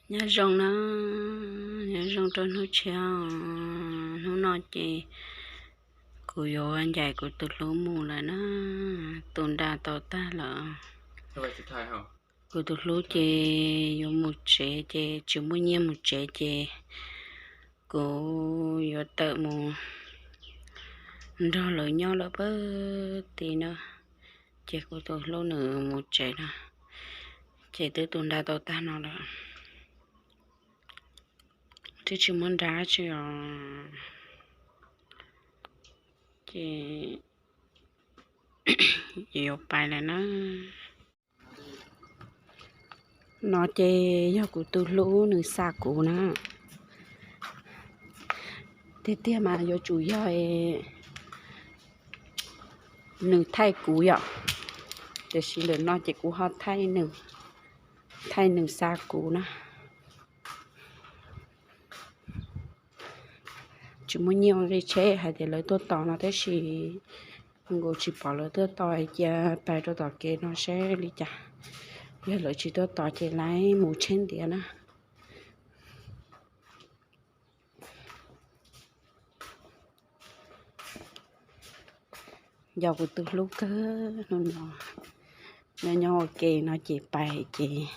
Nyob zoo na, nyob zoo rau hnub tshiab. Hnub no ces kuv yuav ncaim kuv tus hlub mus lawm na. Tu nra tau tag lawm. Kuv tus hlub ces yuav mus tsev ces tsis muaj nyiaj mus tsev ces kuv yuav tawm mus nrog lawv nyob lawm pab tid na. Ces kuv tus hlub nws mus tsev na, ces twb tu nra tau tag no lawm. Twb tsis muaj nra tsi os. Ces yuav pais lawm na. No ces yog kuv tus hlub nws xa kuv na. Tiag tiag mas yuav tsum yog nws thaij kuv yom, tiam sis ntawm no ces kuv ho thaij nws xa kuv na. Tsis muaj nyiaj ua li tsheb hais tias lawv tuaj tos no tab sis nkaus tsis pom lawv tuaj tos, cia pais rau tom kev no seb li cas. Yog lawv tsis tuaj tos ces lawv mus tsheb ntiav na. Nco kuv tus hlub kawg hnub no, nyob nyob ua ke no ces pais ces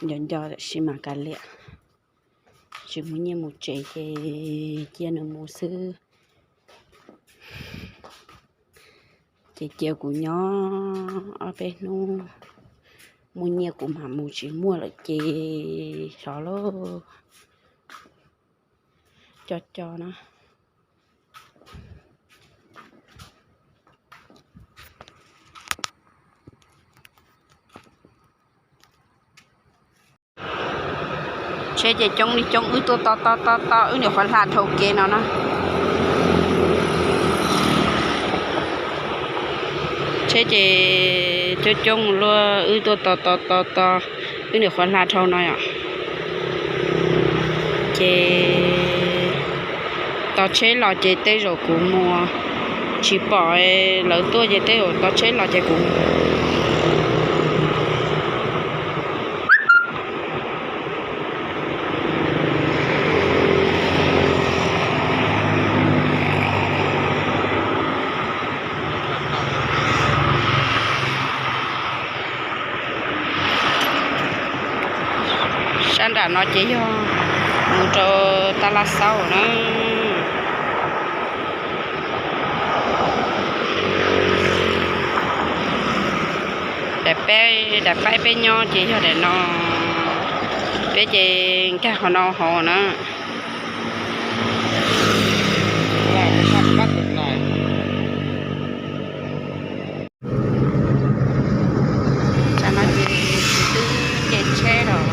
nco nco tam sim mas kav liam. Tsis muaj nyiaj mus tsev ces cia nws mus xwb. Ces cia kuv nyob ob peb hnub, muaj nyiaj kuv mam mus, tsis muaj lawm ces xyov lauj. Co co na. Tsheb ces coob li coob, wb tuaj tos tos tos tos wb niam qhuav hla dhau kev no na. Tsheb ces coob coob luaj, wb tuaj tos tos tos tos wb niam qhuav hla dhau no yom. Ces tos tsheb los ces tej zaum kuv mus, tsis pom lawv tuaj ces tej zaum tos tsheb los ces kuv Sab nram no ces yog mus rau Taj Laj Xaub na. Daim peb, daim peb peb nyob ces yog daim no, peb ces nkag qhov no hauv na. Tam no ces kuv twb nce tsheb los.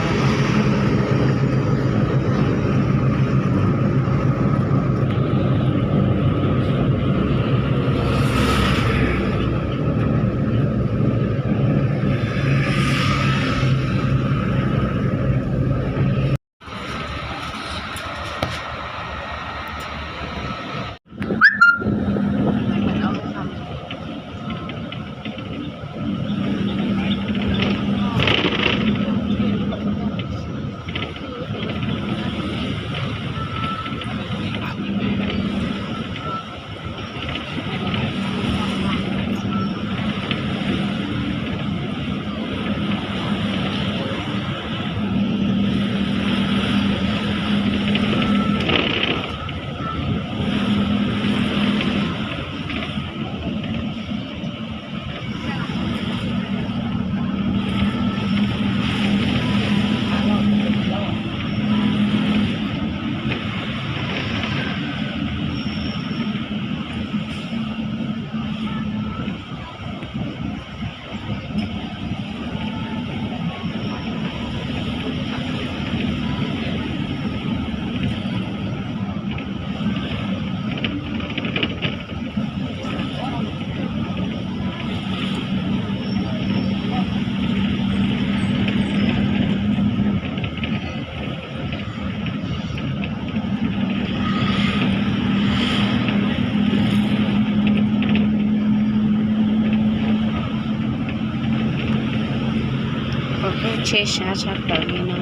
Ua lub tsheb sab tshaj plaws li no.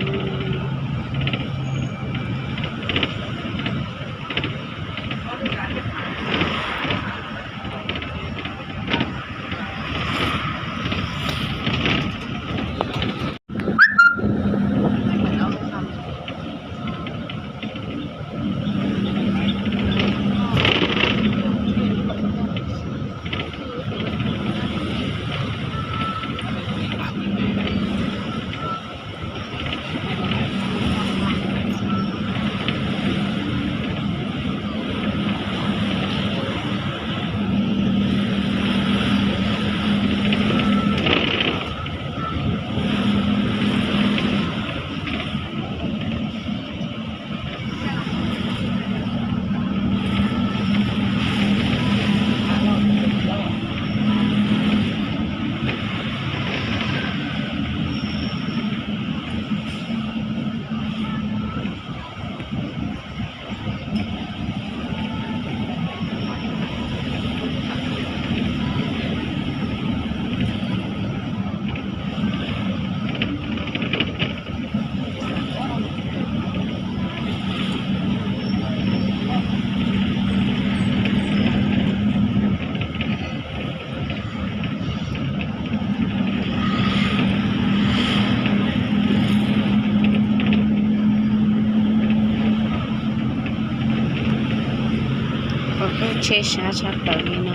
Tsheb sab tshaj plaws li no.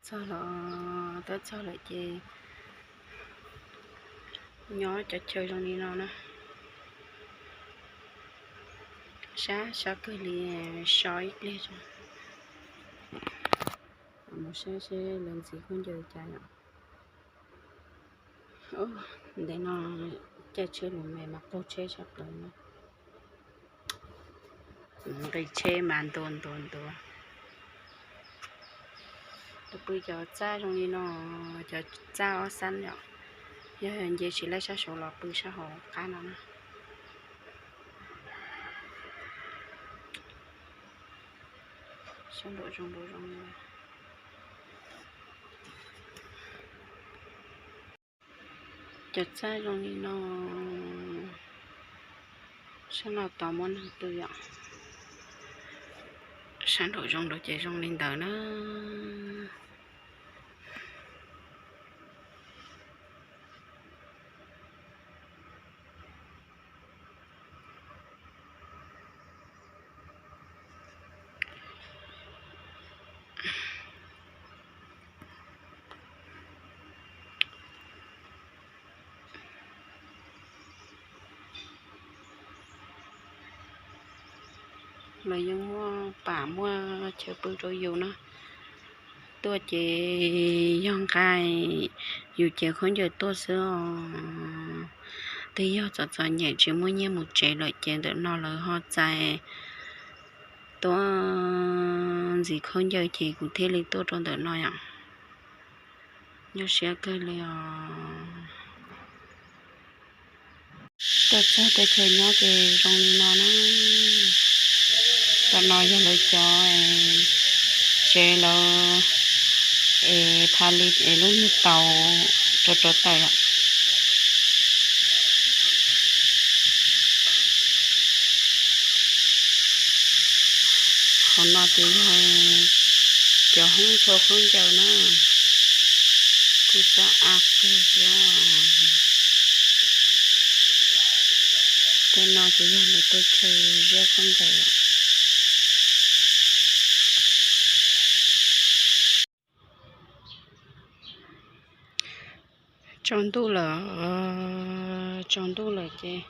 Txog los, twb txog lawm ces nyob cov chaw zoo li no na. Sab sab kawg li, so ib pliag tso. Mus saib seb lawv ntxiv khaub ncaws cas yom. Ntev no caij tsheb lus me mas qaug tsheb sab plaws na. Nqis tsheb mas ntuag ntuag ntuag. Tus pw cov txaj zoo li no, cov txaj ob xab yom. Yog nce tsis laij sab saud los pw sab hauv qab no na. Sab nraum zoov nraum zoov. Cov txaj zoo li no, sab no tod muaj neeg pw yom. Sab nraum zoov nraud ces zoo li ntawd na. Lawv yeej muaj pam muaj chaw pw rau yus na. Tuaj ces yog nqa yus cev khaub ncaws tuaj xwb os. Twb yog txom txom nyem tsis muaj nyiaj mus tsev lawm ces ntawm no lawv ho txais tuaj ntxiv khaub ncaws ces kuv thiaj li tuaj rau ntawm no yom. Nyuaj siab kawg li os. Tuaj txog teb chaws nyob ces zoo li no na. Tom no yog lawv cov tsev lawv es pha li es lub niag tau rau rau tawm yom. Hauv no ces yog cov hoob tshua khaub ncaws na. Kuj txaj av kawg thiab. Tej no ces yog lawv tej chaw ziab khaub ncaws. Tsaus ntuj lawm, tsaus ntuj lawm ces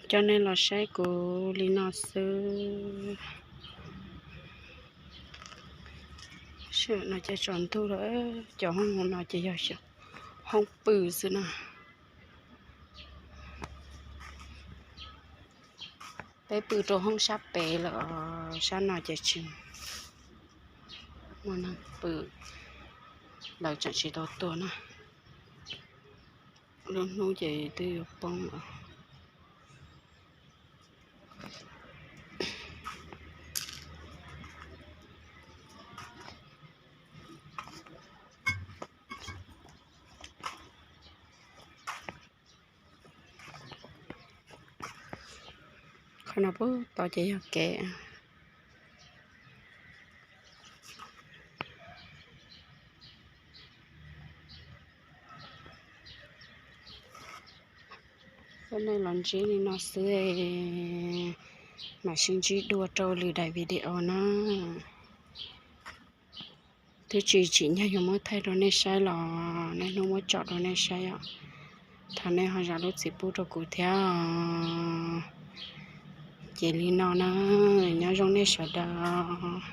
coj nej los saib kuv li no xwb. Sij hawm no ces tsaus ntuj lawm, cov hoob no ces yog hoob pw xwb na. Peb pw rau hoob sab pem lawm, sab no ces tsis muaj neeg pw, lawv tseem tsis tau tuag na. Lub hnub ces twb yuav poob lawm. Qhov no puag tod ces yog kev. Coj nej los ntsib li no xwb, mam sib ntsib dua rau lwm daim video na. Twb tsis tsim nyog yuav muab thaij rau nej saib los niaj hnub muab tsom rau nej saib os. Thov nej ho zam lub txim pub rau kuv thiab. Ces li no na, nyob zoo nej sawv daws.